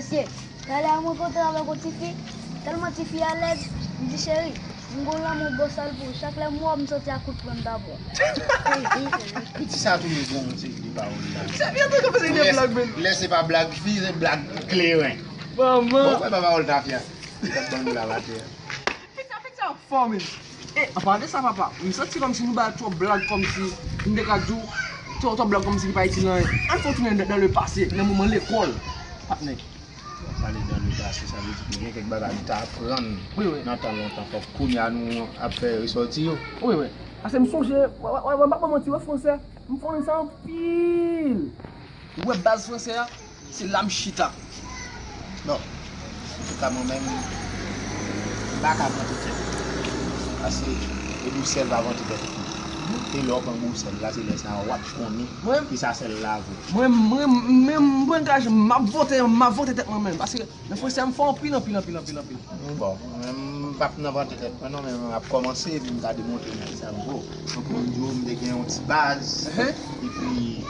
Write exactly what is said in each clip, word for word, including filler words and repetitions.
Mesye, talè a mwen kontre avèk yon tifi, tèlman tifi a lèd, m di cheri, m gon lanmou bosal pou ou, chak lè m wè w, m santi a kout pwen m ta pran. Piti sa toujou gon yon seri de pawòl la. Sa vin tou konpoze de blag, men. Lè se pa blag fi, se blag kleren. Manman. Bon, fè pa pawòl tafya. Li t ap ban nou la atè a. Fik sa, fik sa fò, men. E, anpalan de sa, papa, m santi kòmsi nou bay twòp blag, kòmsi m te ka di w, twòp, twòp blag kòmsi ki pa itil anyen. Ann fè w tounen dan, dan le pase, nan moman lekòl, patnè. Pale dan le pase, sa vle di ke gen kèk bagay nou te aprann nan tan lontan, fòk kounye a nou ap fè resòti yo. Wi, wi. Paske m sonje, w, w, w, m p ap manti, wè, fransè, m fè sa anpil. Ou wè baz fransè a, se la m chita. Bon, antouka mwen menm, m pa ka vante tèt mwen. Paske e Brisèl pa vante tèt li. E lè w pran Brisèl la, se lè sa a w ap konnen ki sa sèl la vre. Mwen, mwen, mwen, mwen, m pran kaj, m ap vante, m ap vante tèt mwen menm. Paske nan fransè a m fò anpil, anpil, anpil, anpil, anpil. Bon, mwen menm, m p ap nan vante tèt mwen non, men mwen ap kòmanse, epi m ka demontre nou kisa m vo. Tankou m di w, m te gen yon ti baz, epi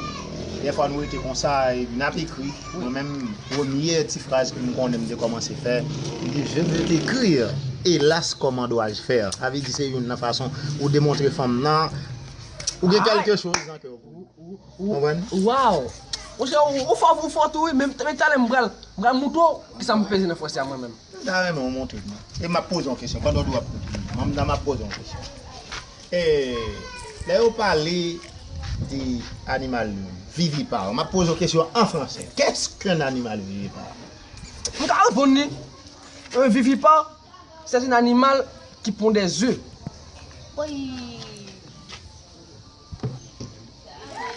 dèfwa nou rete konsa, epi n ap ekri. Mwen menm, premye ti fraz ke m konnen m te kòmanse fè, m di, "Je veux t'écrire, hélas, comment dois-je faire?" Sa vle di se youn nan fason ou demontre fanm nan, ou gen kèlke choz nan kè w pou ou. Konprann? Waw! Monchè, ou, ou fò, ou fò tou, wi, men, men talè m pral, m pral moutre w kisa m peze nan fransè a mwen menm. M ta renmen w montre m. E m ap poze yon kesyon. Pandan w ap montre m, m, m ap poze yon kesyon. E, lè yo pale de animal vivipar, m ap poze yon kesyon an fransè. Qu'est-ce qu'un animal vivipar? M ka reponn li. Un vivipar, c'est un animal qui pond des œufs. Wi.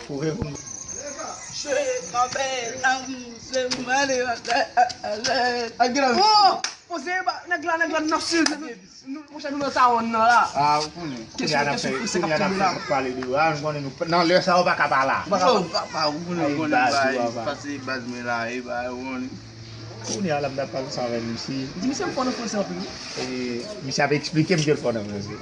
Pwouve pou m. Oh! Poze ba, nèg la, nèg la, n ap swiv. Nou, monchè, nou nan tawon nan la. Ah, ou konnen. Kesyon, kesyon, kesyon k ap tonbe la. Pale de yo. Ah, nou konnen nou, nan lè sa yo pa ka pa la. Yo, papa, ou konnen, ou konnen bagay, pase baz mwen la, e bagay, ou konnen. Kounye a la m t ap pale sa avèk misye. Di misye m fò nan fransè anpil, wi. E misye ap eksplike m ke l fò nan fransè.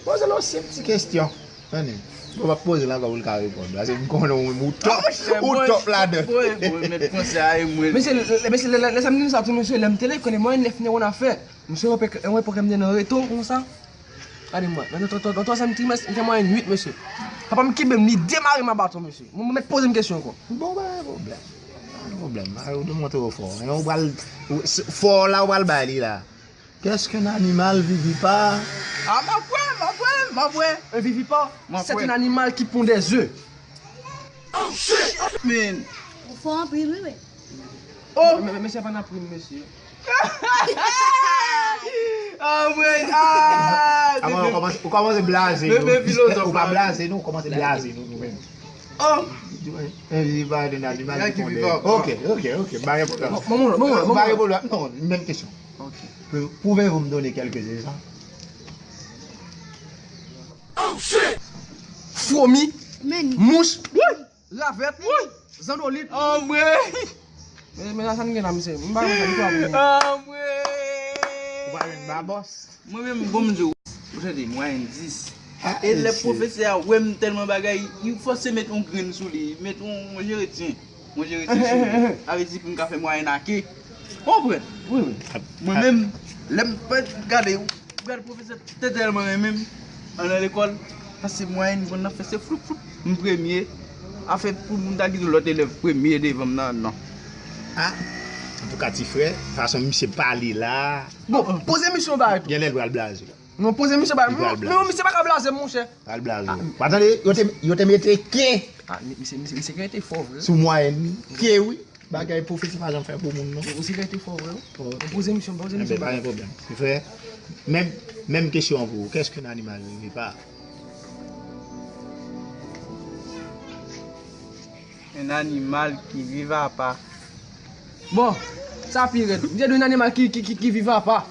Poze l yon senp ti kesyon. Tande. Bon, m ap poze l ankò pou l ka reponn. Paske m konnen ou, ou top, ou top ladan. Mesye, mesye, lè, lè, lè sa m di nou sa tou, mesye, lè m te lekòl, e mwen nèf newòn a fè. Mesye, yon epòk, yon epòk m te nan reto konsa. Gade mwen, nan, nan, nan, nan twazyèm trimès, m fè mwayèn uit, mesye. Papa m kenbe m, li demare m a baton, mesye. Mwen, mwen mèt poze m kesyon ankò. Bon, pa gen pwoblèm. Pa gen pwoblèm. A, ou demontre w fò. Ou pral, ou, s-, fò w la, ou pral bay li la. Qu'est-ce qu'un animal vivipar? Ah, m ap wè, m ap wè, m ap wè. Un vivipar, c'est un animal qui pond des œufs. Oh, shit! Man. Ou fò anpil, wi, wi. Oh! Men, men, men se pa nan prim, mesye. Ah, mwen, ah, avan, ou kòmanse, ou kòmanse blaze nou. Ou pa blaze nou, ou kòmanse blaze nou, nou menm. Oh! Li ba de nan, li ba de. Ok, ok, ok, pa gen pwoblèm. Pa gen pwoblèm. Non, menm kesyon. Ok. Pouvez-vous me donner quelques exemples? Fwomi, mouch, ravèt, zandolit. Anmwey! Men, men sa n gen la, misye. M pa wè sa, misye ap wè. Anmwey! Ou pa jwenn babòs? Mwen menm, bon, m di w, ou tande, mwayèn dis. E lè pwofesè a wè m tèlman bagay, li fòse met yon grenn sou li, met yon, yon jeretyen. Mwen jere ti sou li. Sa vle di pou m ka fè mwayèn ake. Ou konprann? Wi, wi. Mwen menm, lè m pa gade, ou gade pwofesè te tèlman renmen m, an nan lekòl, pase mwayèn, mwen nan fè se floup, floup, m premye. Afè pou moun ta kite lòt elèv premye devan m nan, non. Ah, antouka, ti frè, fason misye pale la. Bon, poze misye yon bagay tou. Genlè l pral blaze. Non, poze misye bagay. Li pral blaze. Men misye pa ka blaze, monchè. Pral blaze. Ah. Ou pa tande, yo te, yo te mete ke. Ah, mi-, misye, misye, misye gen te fò vre. Sou mwayèn li. Ke wi. Bagay pwofesè pa janm fè pou moun, non. Misye gen te fò vre, wi. Oh. Poze misye, poze misye bagay. Enben, pa gen pwoblèm. Se fè. Menm, menm kesyon an pou ou. Qu'est-ce qu'un animal vivipar? Un animal qui vit à part. Bon, sa pi rèd. M te di un animal qui, qui, qui, qui vit à part.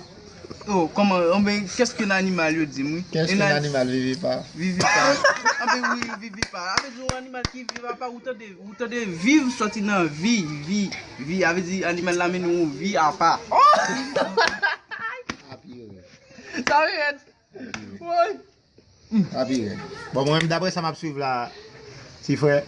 Oh, kòman, anben, qu'est-ce qu'un animal, yo di m, wi. Qu'est-ce qu'un animal vivipar? Vivipar. Anben, wi, vivipar. Sa vle di yon animal ki viv apa, ou tande, ou tande viv sòti nan vi, vi, vi. Sa vle di animal la mennen yon vi apa. Sa pi rèd. Woy. Sa pi rèd. Bon, mwen menm, daprè sa m ap swiv la, ti frè,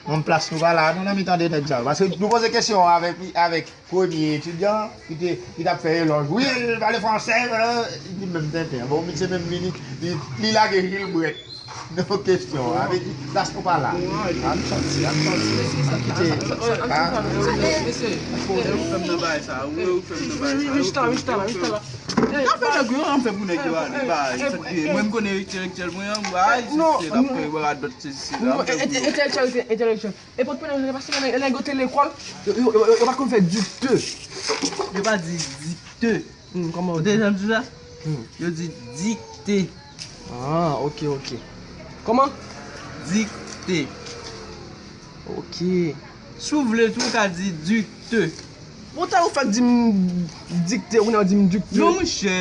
Yon plas nou pa la, nou nan mitan de nèg sa yo. Paske nou poze kesyon an avèk, avèk premye etidyan ki te, ki t ap fè elòj. Wi, l pale fransè, euh, li menm tenten. Bon, misye menm vini, li, li lage Gilbert nan kesyon an. Avèk plas nou pa la. An sòti, an sòti. An kite. Mesye, mesye, ou fè m nan bagay sa. Ou, ou fè m nan bagay sa. Rich ta, rich ta la, rich ta la. N ap fè nèg yo, n ap fè pou nèg yo ale. Bagay, sa k gen. Mwen, m konnen entelektyèl mwen an, bagay, se, se, n ap fè radòt, se, se, n ap fè pou yo. Entelektyèl, entelektyèl. Epòk pèlen yo te pase, lè nèg yo te lekòl, yo, yo, yo, yo, yo pa t konn fè dikte. Yo pa di dikte. Hmm, kòman yo di? Ou te janm di sa? Hmm. Yo di dikte. Ah, ok, ok. Kòman? Dikte. Ok. Si w vle tou, ou ka di dikte. Bon, ta ou fèk di m dikte, ou nan di m dikte. Non, monchè.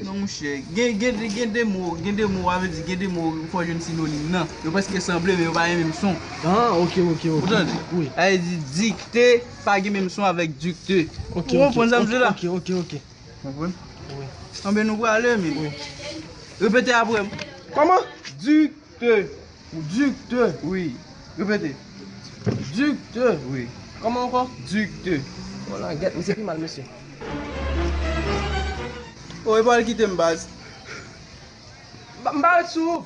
Non, monchè. Gen, gen, gen de mo, gen de mo, sa vle di, gen de mo, ou fò jwenn sinonim nan. Yo prèske sanble, men yo pa gen menm son. Ah, ok, ok, ok. Ou tande? Wi. Sa vle di dikte pa gen menm son avèk dikte. Ok, ok. Ou konprann sa m di la? Ok, ok, ok. Konprann? Wi. Anben nou prale, men. Wi. Repete apre m. Kòman? Dikte. Dikte. Wi. Repete. Dikte. Wi. Kòman ankò? Dikte. Bon, la gèt, misye pi mal, mesye. O, e pa l kite m, baz. M pa, m pa ret sou ou.